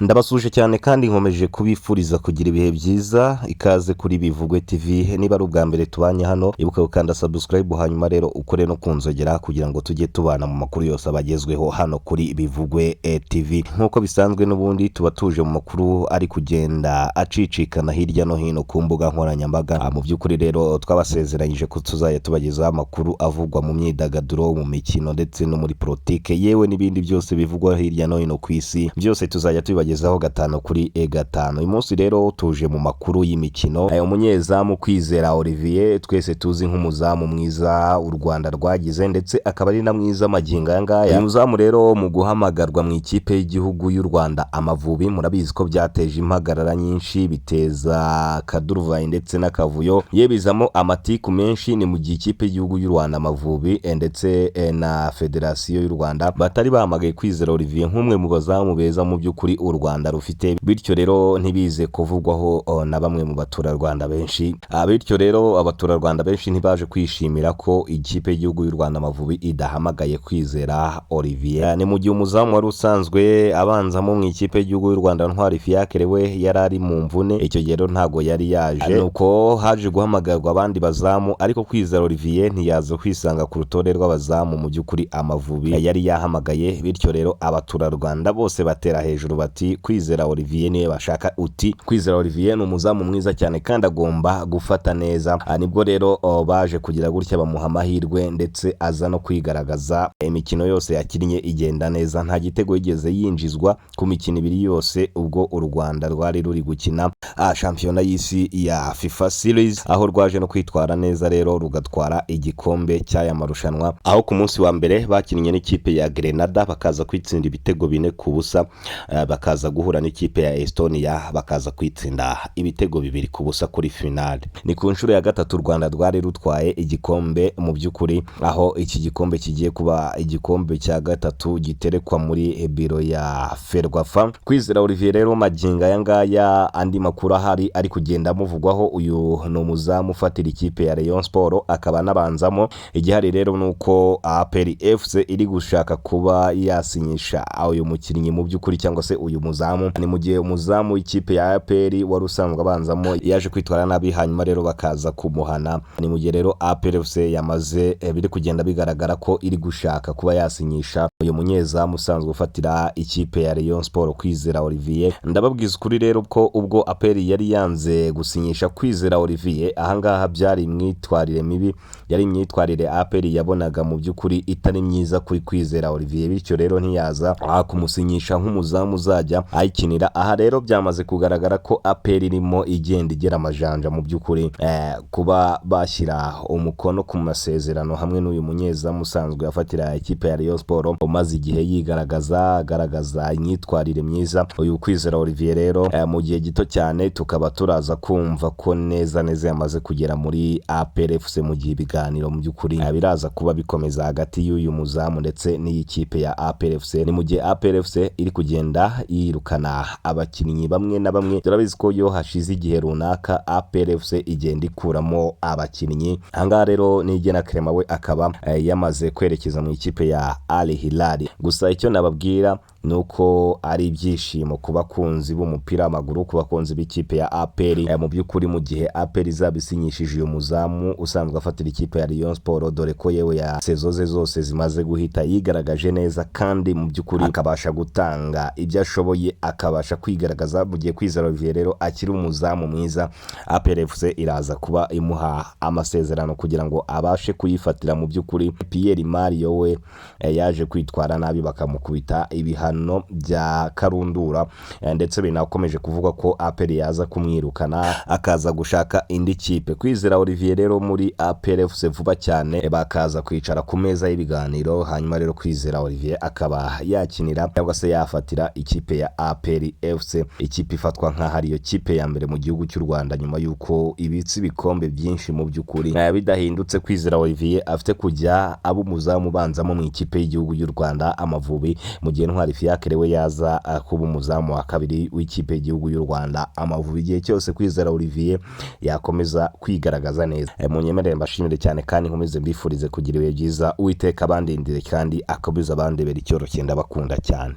Ndabasuje cyane kandi nkomeje kubifuriza kugira ibihe byiza. Ikaze kuri Bivugwe TV. Niba ari ubwa mbere tubanye hano, ibuka gukanda subscribe, hanyuma rero ukore no kunzogera kugira ngo tujye tubana mu makuru yose abagezweho hano kuri Bivugwe TV. Nk'uko bisanzwe n'ubundi tuba tuje mu makuru ari kugenda acicikana hirya no hino ku mbuga nkoranyambaga. Mu by'ukuri rero twabasezeranyije ko tuzajya tubagezaho amakuru avugwa mu myidagaduro, mu mikino ndetse no muri politike, yewe n'ibindi byose bivugwa hirya no hino ku isi, byose tuzajya tubibagezaho gatanu kuri gatanu. Uyu munsi rero tuje mu makuru y'imikino. Umunyezamu Kwizera Olivier twese tuzi nk'umuzamu mwiza u Rwanda rwagize, ndetse akaba ari na mwiza magingo aya ngaya. Uyu muzamu rero mu guhamagarwa mu ikipe y'igihugu y'u Rwanda Amavubi, murabizi ko byateje impagarara nyinshi, biteza akaduruvayi ndetse n'akavuyo, yebizamo amatiku menshi. Ni mu gihe ikipe y'igihugu y'u Rwanda Amavubi ndetse na Federasiyo y'u Rwanda batari bahamagaye Kwizera Olivier nk'umwe mu bazamu beza mu by'ukuri u Rwanda rufite, bityo rero ntibize kuvugwaho na bamwe mu baturarwanda benshi. Bityo rero abaturarwanda benshi ntibaje kwishimira ko ikipe y'igihugu y'u Rwanda Amavubi idahamagaye Kwizera Olivier. Ni mu gihe umuzamu wari usanzwe abanzamo mu ikipe y'igihugu y'u Rwanda, Ntwari Fiacre, we yari ari mu mvune, icyo gihe rero ntabwo yari yaje. Nuko haje guhamagarwa abandi bazamu, ariko Kwizera Olivier ntiyaza kwisanga ku rutonde rw'abazamu mu by'ukuri Amavubi yari yahamagaye. Bityo rero abaturarwanda bose batera hejuru bati: "Kwizera Olivier niwe bashaka." Uti: "Kwizera Olivier ni umuzamu mwiza cyane kandi agomba gufata neza." Nibwo rero baje kugira gutya bamuha amahirwe, ndetse aza no kwigaragaza. Imikino yose yakinnye igenda neza, nta gitego yigeze yinjizwa ku mikino 2 yose ubwo u Rwanda rwari ruri gukina shampiyona y'isi ya FIFA Series, aho rwaje no kwitwara neza rero rugatwara igikombe cy'aya marushanwa, aho ku munsi wa mbere bakinnye n'ikipe ya Grenada bakaza kwitsinda ibitego 4-0, bakaza guhura n'ikipe ya Estonia bakaza kwitsinda ibitego 2-0 kuri finale. Ni ku nshuro ya gatatu u Rwanda rwari rutwaye igikombe mu by'ukuri, aho iki gikombe kigiye kuba igikombe cya gatatu giterekwa muri biro ya Ferwafa. Kwizera Olivier rero magingo aya ngaya, andi makuru ahari ari kugenda amuvugwaho, uyu ni umuzamu ufatira ikipe ya Rayon Sport akaba anabanzamo. Igihari rero ni uko APR FC iri gushaka kuba yasinyisha uyu mukinnyi mu by'ukuri, cyangwa se uyu muzamu. Ni mu gihe umuzamu w'ikipe ya APR wari usanzwe abanzamo yaje kwitwara nabi, hanyuma rero bakaza kumuhana. Ni mu gihe rero APR FC yamaze biri kugenda bigaragara ko iri gushaka kuba yasinyisha uyu munyezamu usanzwe ufatira ikipe ya Rayon Sport, Kwizera Olivier. Ndababwiza ukuri rero ko ubwo APR yari yanze gusinyisha Kwizera Olivier, ahangaha byari imyitwarire mibi, yari imyitwarire APR yabonaga mu by'ukuri itari myiza kuri Kwizera Olivier, bityo rero ntiyaza kumusinyisha nk'umuzamu uzajya ayikinira. Aha rero byamaze kugaragara ko APR irimo igenda igera amajanja mu by'ukuri kuba bashyira umukono ku masezerano hamwe n'uyu munyezamu usanzwe afatira ikipe ya Rayon Sport, umaze igihe yigaragaza, agaragaza imyitwarire myiza, uyu Kwizera Olivier. Rero mu gihe gito cyane tukaba turaza kumva ko neza neza yamaze kugera muri APR FC, mu gihe ibiganiro mu by'ukuri biraza kuba bikomeza hagati y'uyu muzamu ndetse n'iyi kipe ya APR FC. Ni mu gihe APR FC iri kugenda yirukana abakinnyi bamwe na bamwe. Turabizi ko iyo hashize igihe runaka APR FC igenda ikuramo abakinnyi. Ahangaha rero Niyigena Clement we akaba yamaze kwerekeza mu ikipe ya Al Hilal. Gusa icyo nababwira ni uko ari ibyishimo ku bakunzi b'umupira w'amaguru, ku bakunzi b'ikipe ya APR mu by'ukuri, mu gihe APR izaba isinyishije uyu muzamu usanzwe afatira ikipe ya Rayon Sport, dore ko yewe ya saison ze zose zimaze guhita yigaragaje neza, kandi mu by'ukuri akabasha gutanga ibyo ashoboye, akabasha kwigaragaza. Mu gihe Kwizera Olivier rero akiri umuzamu mwiza, APR FC iraza kuba imuha amasezerano kugira ngo abashe kuyifatira. Mu by'ukuri Pierre Mario we yaje kwitwara nabi bakamukubita ibihano bya karundura, ndetse binakomeje kuvuga ko APR yaza kumwirukana akaza gushaka indi kipe. Kwizera Olivier rero muri APR FC vuba cyane bakaza kwicara ku meza y'ibiganiro, hanyuma rero Kwizera Olivier akaba yakinira cyangwa se yafatira ikipe ya APR FC, ikipe ifatwa nk'aho ariyo kipe ya mbere mu gihugu cy'u Rwanda nyuma y'uko ibitse ibikombe byinshi. Mu by'ukuri bidahindutse, Kwizera Olivier afite kujya aba umuzamu ubanzamo mu ikipe y'igihugu y'u Rwanda Amavubi, mu gihe Ntwari Fiacre we yaza kuba umuzamu wa kabiri w'ikipe y'igihugu y'u Rwanda Amavubi, igihe cyose Kwizera Olivier yakomeza kwigaragaza neza. Munyemerere mbashimire cyane kandi nkomeze mbifurize kugira ibihe byiza. Uwiteka abandindire kandi akomeze abandebera icyoroshye. Ndabakunda cyane.